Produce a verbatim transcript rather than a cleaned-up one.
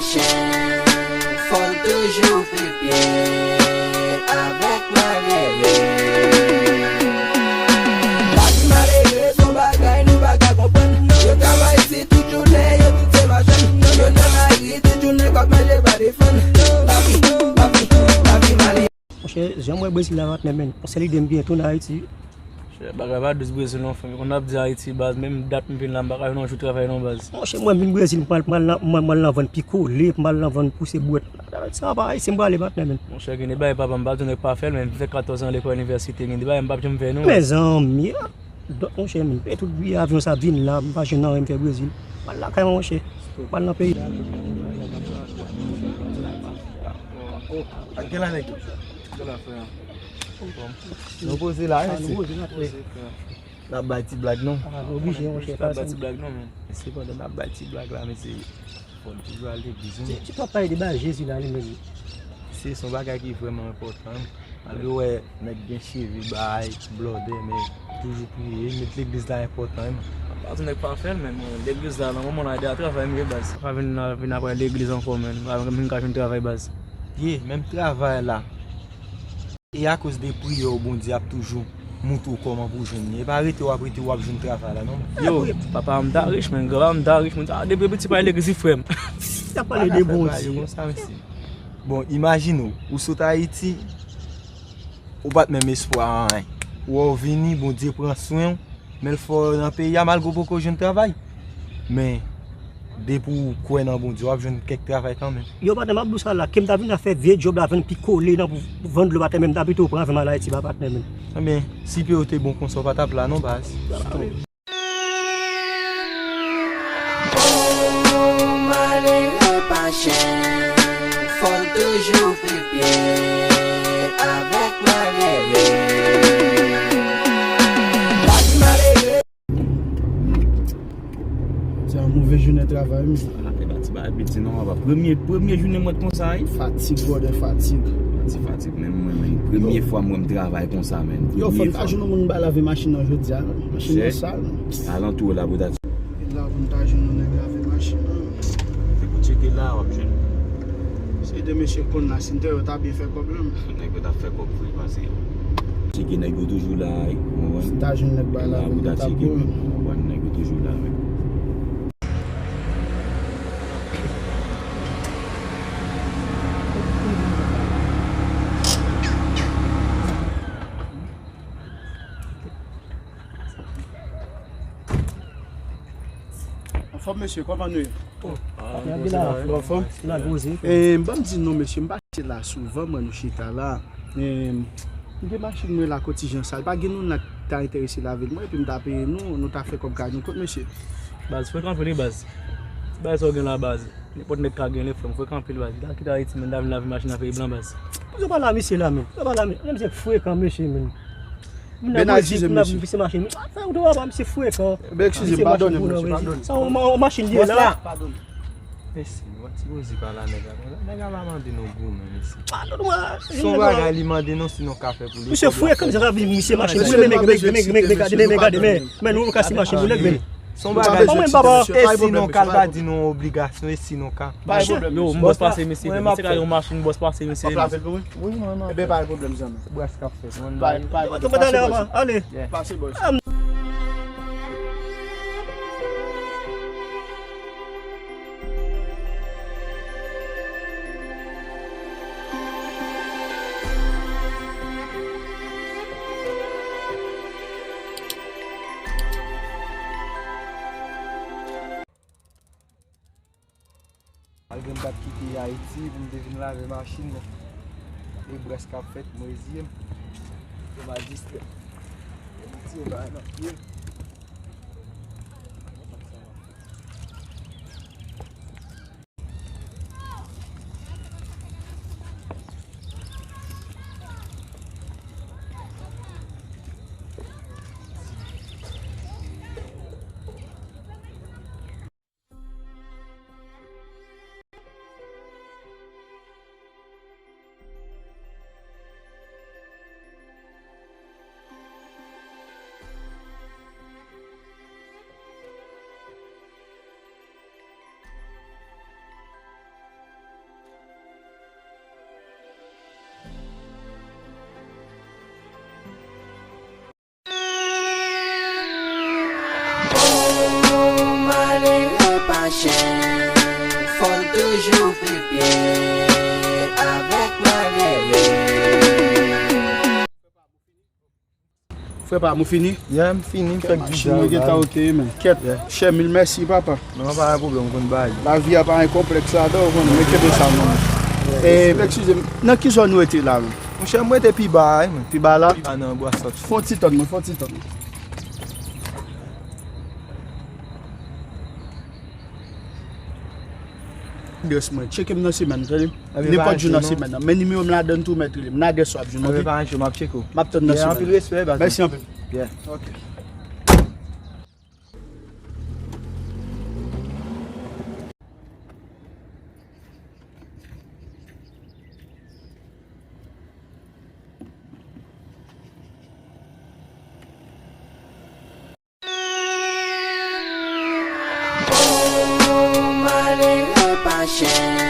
Chen, fò n toujou fè pye avèk malere. Lavi malere se yon bagay nou pa ka konprann. Yo travay isit tout jounen, yo tout se machann. Yo nan lari tout jounen k ap manje pa defann. Lavi, lavi, lavi malere. Monchè, jan m wè Brezil la, patnè, men, yon sèl ide m gen, tounen Ayiti. Monchè, bagay pa dous Brezil non, frè m. Konn ap di Ayiti, baz, menm dat m vin la, m pa ka jwenn yon jou travay non, baz. Monchè, mwen m vin Brezil, m pral, m pral nan, m pral, m pral nan vann pikole, m pral nan vann pouse bwèt. Sa pa Ayiti m prale, patnè, men. Monchè, gen de bagay papa m pa di w nèg pa fè l, men m fè katòz an lekòl inivèsite, gen de bagay m p ap janm fè non. Mezanmi, ah, dòt, monchè, men, e tout biyè avyon sa ap vin la, m pa jwenn anyen m fè Brezil. M pral lakay mwen, monchè. M pral nan peyi. Ak gen la nèg yo. Gen la frè. Nou poze la, wi, mesye. N ap bay ti blag non. Ah, nou oblije, monchè, pa bay ti blag non, men. Sepandan n ap bay ti blag la, mesye. Fò n toujou al legliz, wi. Ti, ti pap pale de bagay Jezi la, li menm. Se, se yon bagay ki vrèman enpòtan, wi. Malgre w wè nèg gen cheve, bay, blòdè, men toujou priye, met legliz la enpòtan, wi. Pa di nèg pa fè l, men legliz la, nan moman la, de a travay m ye, baz. Pa vin, vin apre legliz ankò, men. Pa vin ka jwenn travay, baz. Ye, menm travay la. E akoz de priyè w, Bondye ap toujou montre w kòman pou w jwenn li. E pa rete w ap rete w ap jwenn travay la, non. Yo, papa m ta rich, men, granpapa m ta rich, men, ah, depi piti pa legliz, frè m. N ap pale de Bondye. Konsa, mesye. Bon, imajine w, ou sot Ayiti, ou pa t menm espwa anyen. Ou wè w vini, Bondye pran swen w, men l fè w nan peyi a malgre w poko jwenn travay. Men, depi w kwè nan Bondye, w ap jwenn kèk travay kanmenm. Yo, patnè, m ap di w sa la, ke m ta vin la fè vye djòb la, vann pikole nan pou vann dlo, patnè, men m ta pito pran avè m al Ayiti, ba patnè, men. Enben, si peyi w te bon konsa, w pa t ap la non, baz. Oh, malere pa chen, fò n toujou fè pye avèk malere. Lavi malere. Se yon move jounen travay, mesye. Ah, e pa ti bagay piti non, papa. Premye, premye jounen mwen konsa, wi. Fatig, brother, fatig. Ti fatig menm mwen, men premye fwa mwen m travay konsa, men. Yo, fò n ta jwenn yon moun ba lave machin nan jodi a, non. Machin nan sal, non. Alantou la, bouda. E la pou n ta jwenn yon nèg lave machin nan. Se pou tcheke la, w ap jwenn. Se de mesye konn la, si n te yo ta byen fè kòb la. Nèg yo t ap fè kòb vre, pase. Tcheke nèg yo toujou la, wi, w konprann? Si n ta jwenn nèg ba lave, nou t ap bon. W konprann, nèg yo toujou la, wi. Anfòm, mesye, kòman nou ye? Anfòm? E, m pa m di non, mesye, m pa chita la souvan, mwen, nou chita la. E, m gen machin mwen la, Kòtijan sa. Pa gen nou nan ta enterese lave l, mwen, epi m ta peye nou, nou ta fè kòb kay nou. Kot mesye? Baz, frekan anpil, wi, baz. Ti bagay sa w gen la, baz. Nenpòt nèg ka gen li, frè m, frekan anpil, baz. Li ta kite Ayiti, men, li ta vin lave machin nan peyi blan, baz. Pou yo pale a misye la, men. Pou yo pale a misye. Misye frekan, mesye, men. Bena, eskize m, mesye. Misye frekan. Ben, eskize m, padone m, mesye, padone. Sa yon machin li ye la. Mesye, nou pa sipoze pale a nèg la konsa. Nèg la pa mande nou goumen, mesye. Padone mwen. Se yon bagay li mande nou, si nou ka fè pou li. Misye frekan, misye ka vin, misye machin. Mesye, men, men, gade, men, men, men, nou ka si machin pou nèg, men. Se yon bagay, e si nou ka, l pa di nou obligasyon, e si nou ka. Yo, m bòs pase, mesye. Misye ka yon machin, bòs pase, mesye. Wi, mwen, mwen. Ebyen, pa gen pwoblèm, zanmi. Bòs k ap fèt. Mwen, pa, pa, pa, talè, ale. Pase, bòs. Malgre m pa t kite Ayiti pou m te vin lave machin nan. E bwès k ap fèt, mwen eziye m. Yo pa distrè. Yo pa tire bagay nan pye m. Chen, fò n toujou pipye avèk malere. Frè pa m, ou fini? Yeah, m fini, m fèk vide. Machin mwen gentan oke, men. Kèt, chè, mil mèsi, papa. Non, pa gen pwoblèm, m konn bay. Lavi a pa gen konplèks ladan, ou konnen, men kenbe sa, man. Eh, eskize m, nan ki zòn ou rete la, men? Monchè, m rete pi ba a, wi, men. Pi ba la? Pi ba nan bwa sòt. Fè yon ti tann mwen, fè yon ti tann mwen. Adrès mwen, tcheke m nan semèn, tande? Nenpòt jou nan semèn nan. Men nimewo m ladan tou, mèt rele m. Nan adrès w ap jwenn, oke? Anben pa ancho, m ap tcheke w. M ap tann nan semèn. Anpil respè, baz. Mèsi anpil. Yeah. Oke. Oh, malere pa chen.